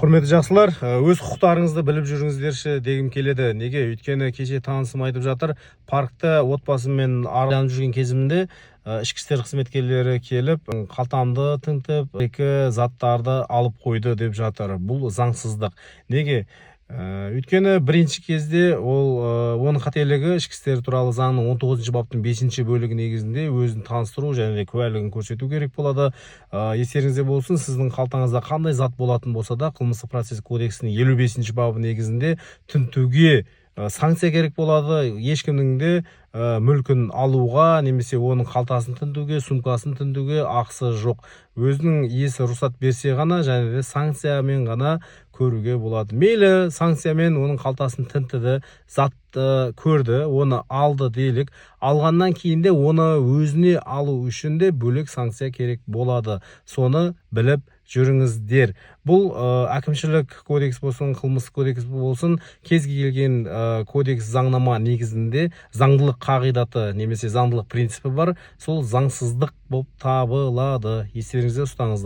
Құрметті жақсылар, өз құқықтарыңызды біліп жүріңіздерші дегім келеді. Неге? Өйткені кеше танысым айтып жатыр, паркта отбасыммен араланып жүрген кезімде ішкі істер қызметкерлері келіп, қалтамды тінтіп, екі заттарды алып қойды деп жатыр. Бұл заңсыздық. Неге? Өйткені бірінші кезде ол оның қателігі ішкі істер туралы заңның 19 баптың 5 бөлігі негізінде өзін таныстыру және де куәлігін көрсету керек болады. Естеріңізде болсын, сіздің қалтаңызда қандай зат болатын болса да, қылмыстық процесс кодексінің 55 бабы негізінде тінтуге санкция керек болады. Ешкімнің де мүлкін алуға немесе оның қалтасын тінтуге, сумкасын тінтуге ақысы жоқ. Өзінің иесі рұқсат берсе ғана және де санкциямен ғана көруге болады. Мейлі, санкциямен оның қалтасын тінтіді, затты көрді, оны алды делік. Алғаннан кейін де оны өзіне алу үшін де бөлек санкция керек болады. Соны біліп жүріңіздер. Бұл әкімшілік кодекс болсын, қылмыстық кодекс болсын, кез келген кодекс, заңнама негізінде заңдылық қағидаты немесе заңдылық принципі бар. Сол заңсыздық болып табылады. Естеріңізде ұстаңыздар.